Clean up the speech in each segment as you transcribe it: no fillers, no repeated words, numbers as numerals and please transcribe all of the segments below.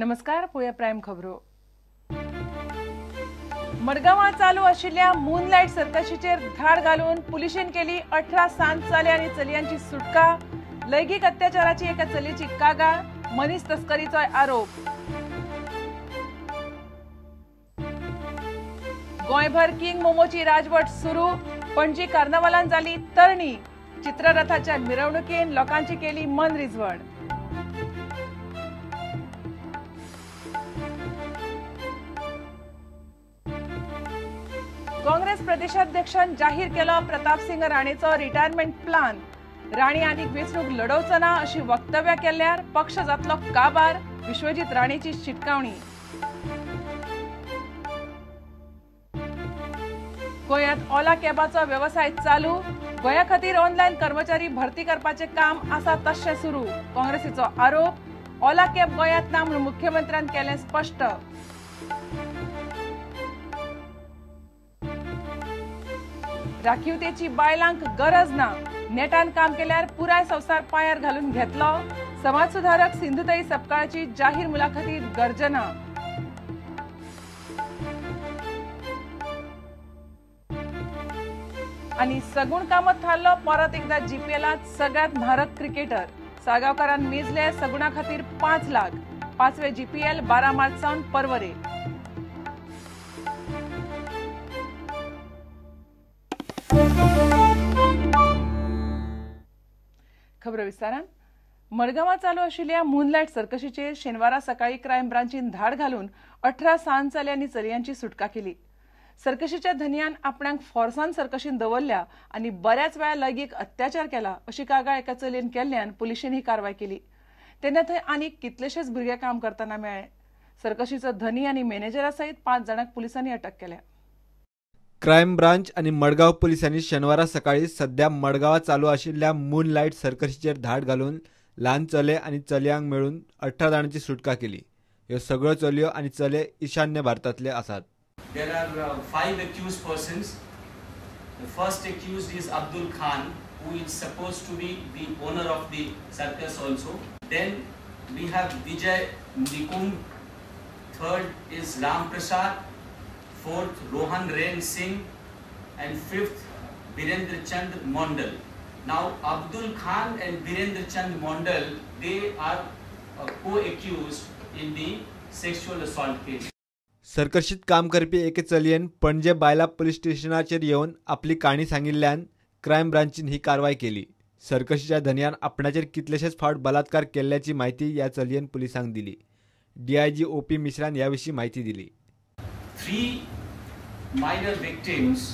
नमस्कार, पळोवया प्रायम खबरो. मडगांवां चालू आशिल्ल्या मूनलायट सर्कशीचेर धाड घालून पुलिशेन केली 18 सांज चले आनी चलयांची सुटका. लैंगीक अत्याचाराची एका चलयेची कागाळ, मनीस तस्करीचो आरोप. गोंयभर किंग मोमोची राजवट सुरू. पणजी कार्नावालान जाली तरणी. चित्ररथाच्या मिरवणुकेन लोकांची केली मनरिजवण. काँग्रेस प्रदेशाध्यक्षान जाहीर केलो प्रतापसिंग राणेचो रिटायरमेंट प्लान. राणे आनीक वेंचणूक लढोवचो ना अशी वक्तव्या केल्यार पक्ष जातलो काबार, विश्वजीत राणेची शिटकावणी. गोंयांत ओला कॅबाचो वेवसाय चालू. गोंया खातीर ऑनलायन कर्मचारी भरती करपाचें काम आसा तशें सुरू, काँग्रेसीचो आरोप. ओला कॅब गोंयांत ना म्हूण मुख्यमंत्र्यान केलें स्पश्ट. राखीवतेची बायलांक गरज ना, नेटान काम केल्यार पुराय संवसार पांयार घालून घेतलो, समाज सुधारक सिंधुताई सपकाळची जाहीर मुलाखतीत गर्जना. आनी सगुण कामत थारलो परत एकदा जीपीएलांत सगळ्यात म्हारग क्रिकेटर. साळगांवकारान मेजले सगुणा खातीर 5 लाख. 5वे जीपीएल 12 मार्च सावन परवरे. खबर विस्तारान. मडगांवां चालू आशिल्ल्या मूनलायट सर्कशीचेर शेनवारा सकाळी क्रायम ब्रांचीन धाड घालून 18 सांज चले आनी चलयांची सुटका केली. सर्कशीच्या धनयान आपणाक फोर्सान सर्कशीन दवरल्या आनी बऱ्याच वेळा लैंगीक अत्याचार केला अशी कागाळ एका चलयेन केल्ल्यान पुलिशेन ही कारवाय केली. तेन्ना थंय आनीक कितलेशेच भुरगे काम करतना मेळ्ळे. सर्कशीचो धनी आनी मॅनेजरा सयत 5 जाणांक पुलिसांनी अटक केल्या. क्रायम ब्रांच आनी मडगांव पुलिसांनी शेनवारा सकाळी सध्या मडगांवां चालू आशिल्ल्या मूनलायट सर्कशीचेर धाड घालून ल्हान चले आनी चलयांक मेळून 18 जाणांची सुटका केली. ह्यो सगळ्यो चलयो आनी चले ईशान्य भारतांतले आसात. There are 5 accused persons. The first accused is Abdul Khan, who is supposed to be the owner of the circus also. Then we have Vijay Nikum. Third is Ram Prasad. Fourth, Rohan Ren Singh, and fifth, Birendra Chand Mondal. Now, Abdul Khan and Birendra Chand Mondal, they are co-accused in the sexual assault case. सर्कशीत काम करपी एके चलयेन पणजे बायला police स्टेशनाचेर येवन आपली काणी सांगिल्ल्यान crime ब्रांचीन ही कारवाय केली. सर्कशीच्या धनयान आपणाचेर कितलेशेच फावट बलात्कार केल्ल्याची म्हायती ह्या चलयेन पुलिसांक दिली. डीआयजी ओपी मिश्रान ह्या विशीं म्हायती दिली. 3 minor victims,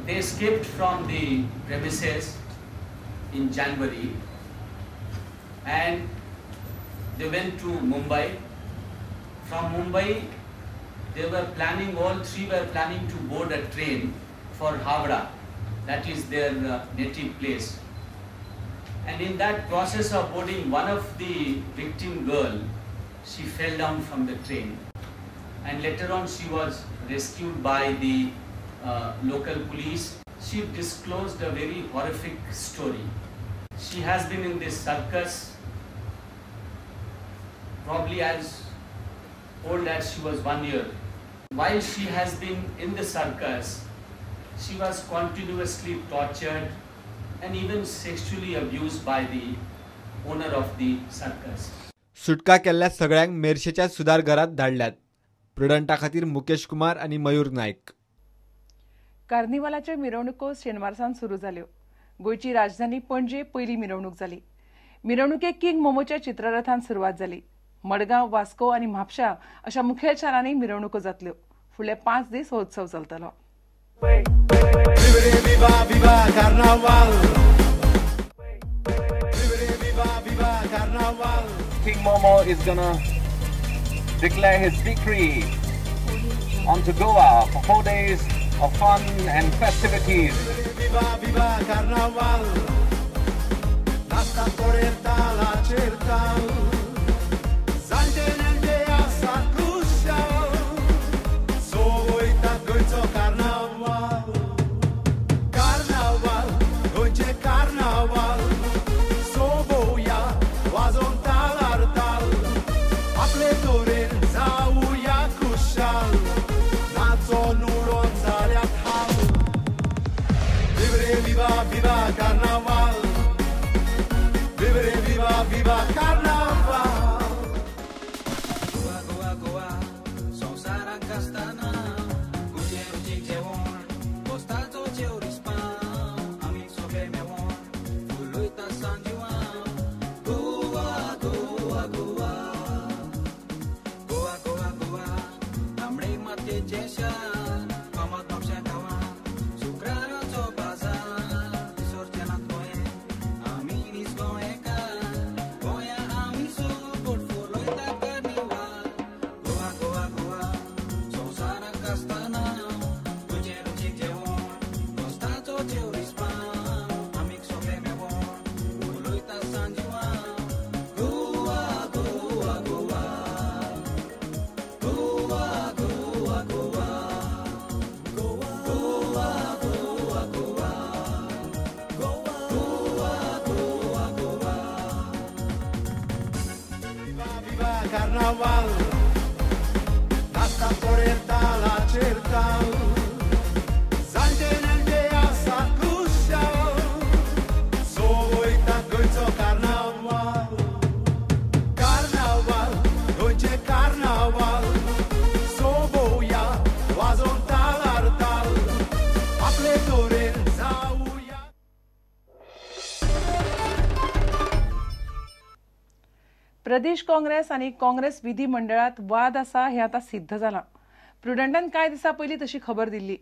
they escaped from the premises in January and they went to Mumbai. From Mumbai, they were planning, all 3 were planning to board a train for Howrah, that is their native place. And in that process of boarding, one of the victim girl, she fell down from the train. And later on she was rescued by the local police. She disclosed a very horrific story. She has been in this circus probably as old as she was 1 year. While she has been in the circus, she was continuously tortured and even sexually abused by the owner of the circus. सुटका केल्ल्या सगळ्यांक मेरशेच्या सुधार घरात धाडल्यात. प्रुडंटा खातीर मुकेश कुमार आनी मयूर नायक. कार्निवालाच्यो मिरवणुको शेनवार सावन सुरू जाल्यो. गोंयची राजधानी पणजे पयली मिरवणूक जाली. मिरवणुकेक किंग मोमोच्या चित्ररथान सुरवात जाली. मडगांव, वास्को आनी म्हापशा अशा मुखेल शारांनी मिरवणुको जातल्यो. फुडले 5 दीस हो उत्सव चलतलो. King Momo is gonna declare his decree onto Goa for 4 days of fun and festivities. Viva, viva Carnaval, Carnaval, so voy a गोंयचें शार फामाद म्हापश्या गांवांत शुक्राराचो बाजार विसरचे नात गोंय आमी नीज गोंयकार गोंया आमी सोबत फुलयता कार्निवाल गोवा गोवा गोवा संवसाराक आसतना गोंयचें रुचीक जेवण दोस्ताचो चेवरीस पाव आमीक सगळें मेवण उलयता सांजिवां Goa Goa Goa Goa Goa Goa Goa Goa Goa Goa Goa Goa. Viva, viva Carnaval, नाचता पळयतालाचेर ताल, जाणटे नेणटे आसा खुशाल, सोबयता गोंयचो कार्नावाल. कार्नावाल, गोंयचें कार्नावाल, सोबोवया वाजोवन तालार ताल, आपले तरेन जावया. प्रदेश काँग्रेस आनी काँग्रेस विधिमंडळात वाद आसा हें आतां सिद्ध जालां. प्रुडंटान कांय दिसां पयलीं तशी खबर दिल्ली.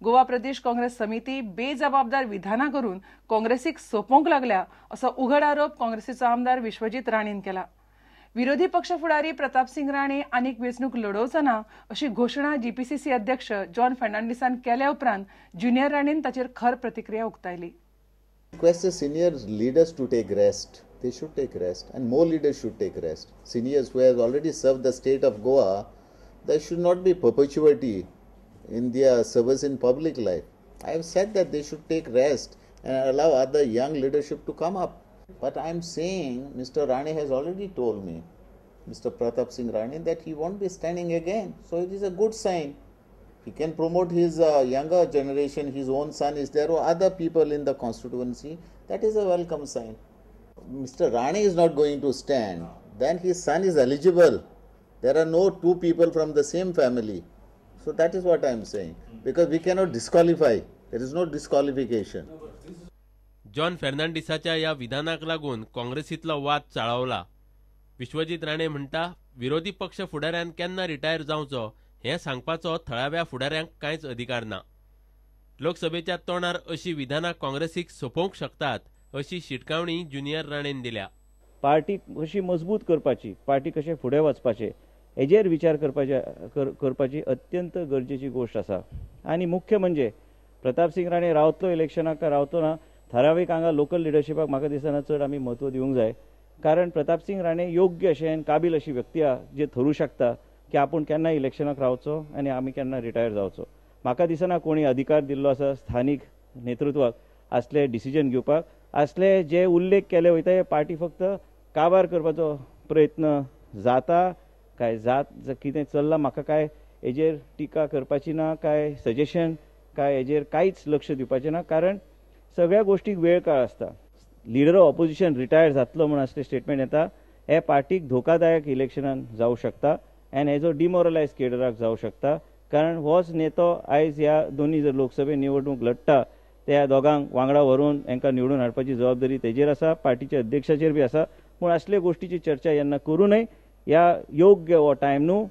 गोवा प्रदेश काँग्रेस समिती बेजबाबदार विधानां करून काँग्रेसीक सोंपोवंक लागल्या असो उघड आरोप काँग्रेसीचो आमदार विश्वजीत राणेन केला. विरोधी पक्ष फुडारी प्रतापसिंग राणे आनीक वेंचणूक लढोवचो ना अशी घोशणा जीपीसीसी अध्यक्ष जॉन फर्नांडीसान केल्या उपरांत ज्युनियर राणेन ताचेर खर प्रतिक्रिया उक्तायली. Request the senior leaders to take rest. They should take rest, and more leaders should take rest. Seniors who have already served the state of Goa, there should not be perpetuity in their service in public life. I have said that they should take rest and allow other young leadership to come up. But I am saying, Mr. Rane has already told me, Mr. Pratap Singh Rane, that he won't be standing again. So it is a good sign. He can promote his younger generation, his own son is there, or other people in the constituency. That is a welcome sign. Mr. Rane is not going to stand, then his son is eligible. There are no two people from the same family. So that is what I am saying. Because we cannot disqualify. There is no disqualification. John फेर्नांडीसाच्या ह्या विधानाक लागून काँग्रेसींतलो वाद चाळवला. विश्वजीत राणे म्हणटा विरोधी पक्ष फुडाऱ्यान केन्ना retire जावचो हें सांगपाचो थळाव्या फुडाऱ्यांक कांयच अधिकार ना. लोकसभेच्या तोंडार अशी विधानां काँग्रेसीक सोंपोवंक शकतात अशी शिटकावणी ज्युनियर राणेन दिल्या. पार्टी कशी मजबूत करपाची, पार्टी कशें फुडें वचपाचें हेजेर विचार करपाची अत्यंत गरजेची गोश्ट आसा. आनी मुख्य म्हणजे प्रतापसिंग राणे रावतलो इलेक्शनाक काय रावतो ना, थारावीक हांगा लोकल लिडरशिपाक म्हाका दिसना चड आमी म्हत्व दिवंक जाय. कारण प्रतापसिंग राणे योग्य अशें आनी काबील अशी व्यक्ती आहा जे थरूं शकता की आपूण केन्ना इलेक्शनाक रावचो आनी आमी केन्ना रिटायर जावचो. म्हाका दिसना कोणी अधिकार दिल्लो आसा स्थानीक नेतृत्वाक असले डिसिजन घेवपाक. असले जे उल्लेख केले वयता हे पार्टी फक्त काबार करपाचो प्रयत्न जाता काय जात कितें चल्लां म्हाका काय हेजेर टिका करपाची ना, काय सजेशन काय हेजेर कांयच लक्ष दिवपाचें ना. कारण सगळ्या गोश्टीक वेळ काळ आसता. लिडर ऑफ ऑपोजिशन रिटायर जातलो म्हूण असले स्टेटमेंट येता हे पार्टीक धोकादायक इलेक्शनान जावं शकता आनी हेजो डिमोरलायज केडराक जावं शकता. कारण होच नेतो आयज ह्या दोनी जर लोकसभे निवडणूक लढटा त्या दोगांक वांगडा व्हरून हांकां निवडून हाडपाची जबाबदारी तेजेर आसा, पार्टीच्या अध्यक्षाचेर बी आसा. पूण असले गोश्टीची चर्चा यांना करूं नये, ह्या योग्य हो टायम न्हू.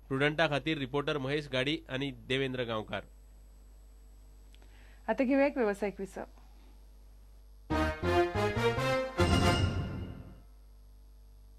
प्रुडंटा खातीर रिपोर्टर महेश गाडी आनी देवेंद्र गांवकार. आतां घेवया एक वेवसायीक विसव.